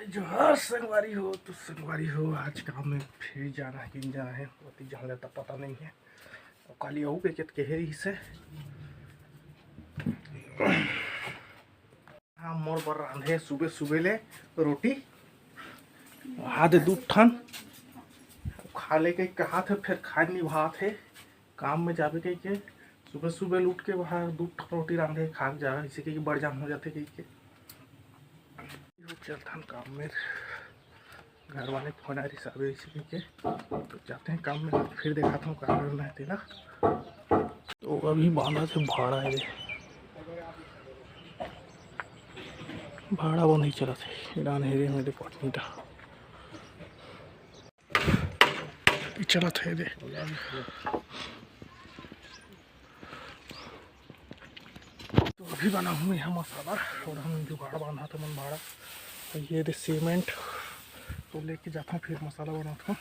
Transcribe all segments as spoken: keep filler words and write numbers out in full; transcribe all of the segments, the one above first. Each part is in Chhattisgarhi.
जोहार संगवारी हो, तो संगवारी हो, आज काम में फिर जाना है कि नहीं जाना है, ओती जान लेता पता नहीं है। अब काली अहू के केत कहे रहिस हे। हाँ, मोर बर रांधे सुबह सुबह ले रोटी, हाथ दू ठन खा ले के कहा थे, फिर खाए नहीं भात है, काम में जाबे कह के सुबह सुबह उठ के बाहर दू ठन रोटी रांधे खा के जा, इसे कह के बड़ जान हो जाते कह के। चलथन काम में, घर वाले फोन आ रही साबे इसे कह के, तो जाते हैं काम में, फिर दिखाता हूँ काम में तेला। तो अभी बांधा थे भाड़ा है, भाड़ा वो नहीं चला थे, डान हेरे मेरे पत्नी का। चलत हे दे। तो अभी बना हूँ यहाँ मसाला और हम जुगाड़ बांधा तो मन भाड़ा। तो ये दे सीमेंट तो लेके जाता हूँ, फिर मसाला बनाता हूँ।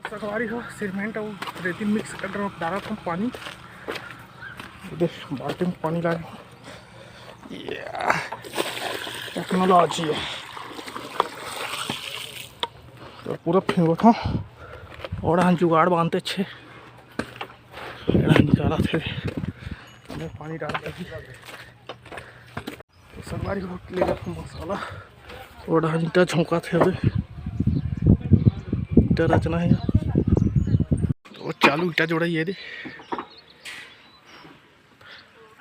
संगवारी हो, सीमेंट और रेती मिक्स कर रहा हूँ, डाला था पानी। देख, बाल्टी में पानी लाए हूँ। ये टेक्नोलॉजी है। तो पूरा फिंगो था और हम जुगाड़ बांधते छे। एड़ा निकाला थे। हमें पानी डाल के भी। तो संगवारी हो, ले रखा मसाला। और ईटा झोंका थे अबे। ईटा रचना है। तो चालू ईटा जोड़ा ये दे।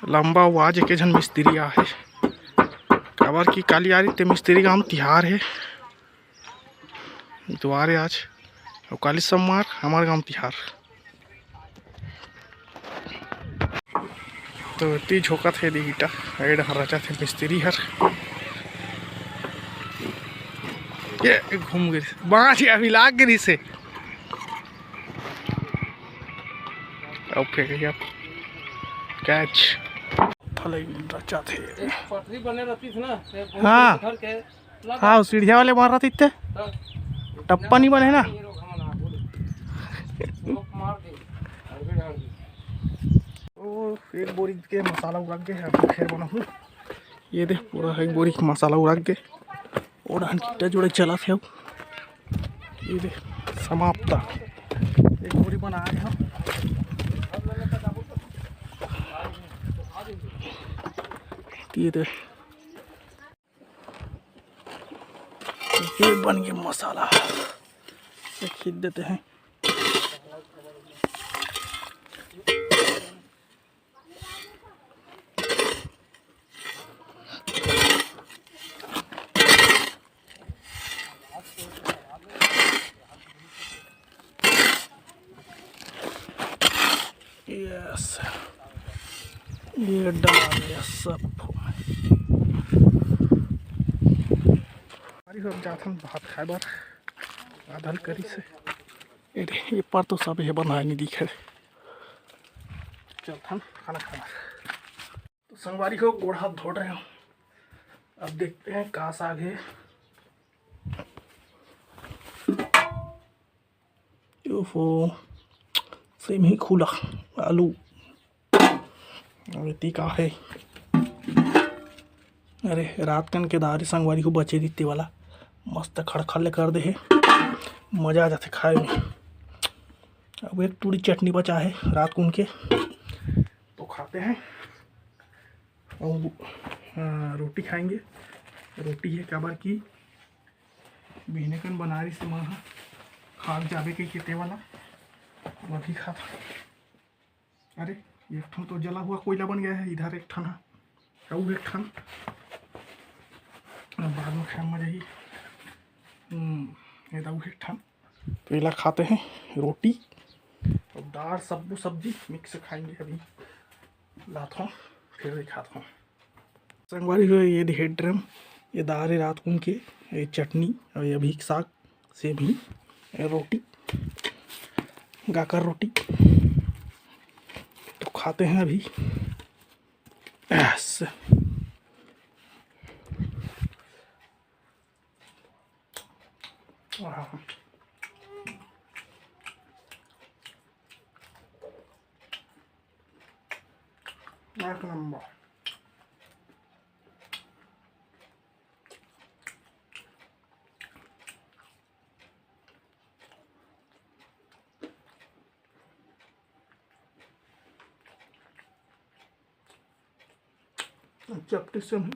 लंबा आवाज एक झन मिस्त्री आहे। काबर कि काली आरी ते मिस्त्री गांव तिहार है। दुआरे आज। अउ काली सोमवार, हमार गांव तिहार। तो ती झोंकत हे दे ईटा, ए डहर रचत हे मिस्त्री हर। ये घूम गिरिस, बांच अभी लाग गिरिस हे। ओके, यप, कैच। थले रचत हे। पटरी बने रहती थी ना, हाँ। घर के हाँ, सीढ़िया वाले मार रहा इतने। टप्पा नहीं बने ना। ओ, एक बोरी के मसाला उड़ा के अभी फिर बनाहूँ। ये दे, पूरा एक बोरी के मसाला उड़ा के। और ईटा जोड़े चला थे अब। ये दे, समाप्त। एक बोरी बना रहे हम। ये दे। ये बन गया मसाला, ये खींच देते हैं। यस, ये डाल दिया सब। अरे, हम जाथन भात खाए बर, आधल करी से। ए रे, ये पर तो सब हे बनाए नहीं दिखे। चलथन खाना खाना। तो संगवारी हो, गोड़ हाथ धो रहे हो, अब देखते हैं का साग है। ओहो, सेमी खुला आलू। अरे ती का है? अरे रात कन के दारी संगवारी हो बचे रहिते वाला मस्त खड़खड़ ले कर दे हे, मजा आ जाथे खाए में। अब एक टूरी चटनी बचा है रात कुन के, तो खाते हैं। और हाँ, रोटी खाएंगे। रोटी है काबर की बिहने कन बना रही से माँ हा, खाक जाबे के केते वाला, वो भी खाता। अरे, एक ठन तो जला हुआ कोयला बन गया है, इधर एक ठन है, अउ एक ठन बाद में खाए में जाही। हम्म, ये तो एक ठन। तो एला खाते हैं रोटी और दाल, सब्बू सब्जी मिक्स खाएंगे। अभी लात हूँ, फिर दिखाता हूँ। संगवारी हो, ये दे ड्रम, ये दार है रात कुन के, ये चटनी और ये अभी साग, सेमी, ये रोटी, गाकर रोटी। तो खाते हैं अभी। यस। आहा। एक नंबर। चपटी से हम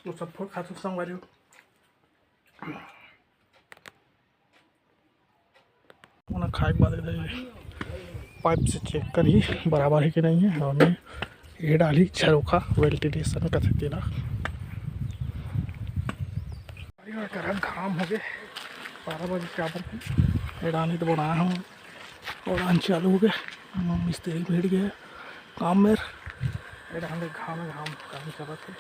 तो सब फोड़ खाथन संगवारी हो। ओना खाए के बाद एला पाइप से चेक करही बराबर हे कि नहीं हे। और ये डालही झरोखा, वेंटिलेशन कथे तेला। करा घाम हो गे, बारह बजे के आबर के। ये डालही तो बनाए हम, और चालू हो गे। मिस्त्री भिड़ गे काम मेर। ये डालही घाम, घाम काम चलत हे।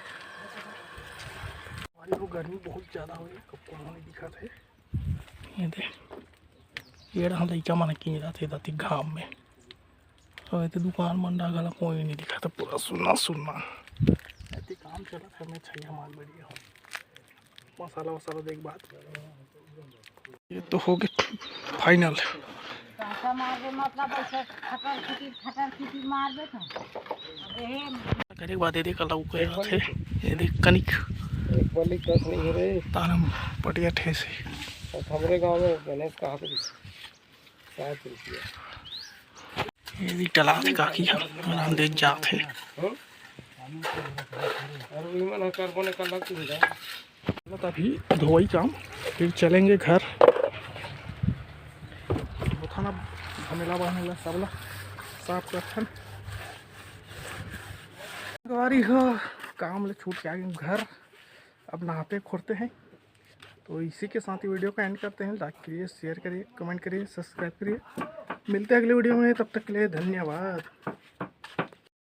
भाई वो गर्मी बहुत ज्यादा हो गई, कब कौन नहीं दिखत हे। ये दे, ये डाल लइका मन किंजरत हे दती घाम में। और ये दुकान मन डाल घला कोई नहीं दिखत हे, पूरा सुन्ना सुन्ना। ऐसे काम चलत हे, मैं छैया माल बढ़िया हूँ। मसाला वसाला देख बात। ये तो हो गए फाइनल। काटा मारबे, मतलब ऐसे खटर खिटी, खटर खिटी मारबे तो। अब ये करे के बाद ये देख, अलग कोई बात है। ये देख, कनिक एक बल्ली कस नहीं है रे। तारम पटिया ठेस है। और हमरे गांव में गणेश कहा थे, सात रुपया। ये भी टला थे काकी हम, नाम देख जात है। हम्म? अरे, वो मन ह करबो ने कर लगती हो जाए। चलो, तो अभी धोई काम, फिर चलेंगे घर। धोथन अब, घमेला बहनेला सबला साफ करथन। गाड़ी हो, काम ले छूट के आ गए घर। अब नहाते खोरते हैं। तो इसी के साथ ही वीडियो को एंड करते हैं। लाइक करिए, शेयर करिए, कमेंट करिए, सब्सक्राइब करिए। मिलते हैं अगले वीडियो में, तब तक के लिए धन्यवाद।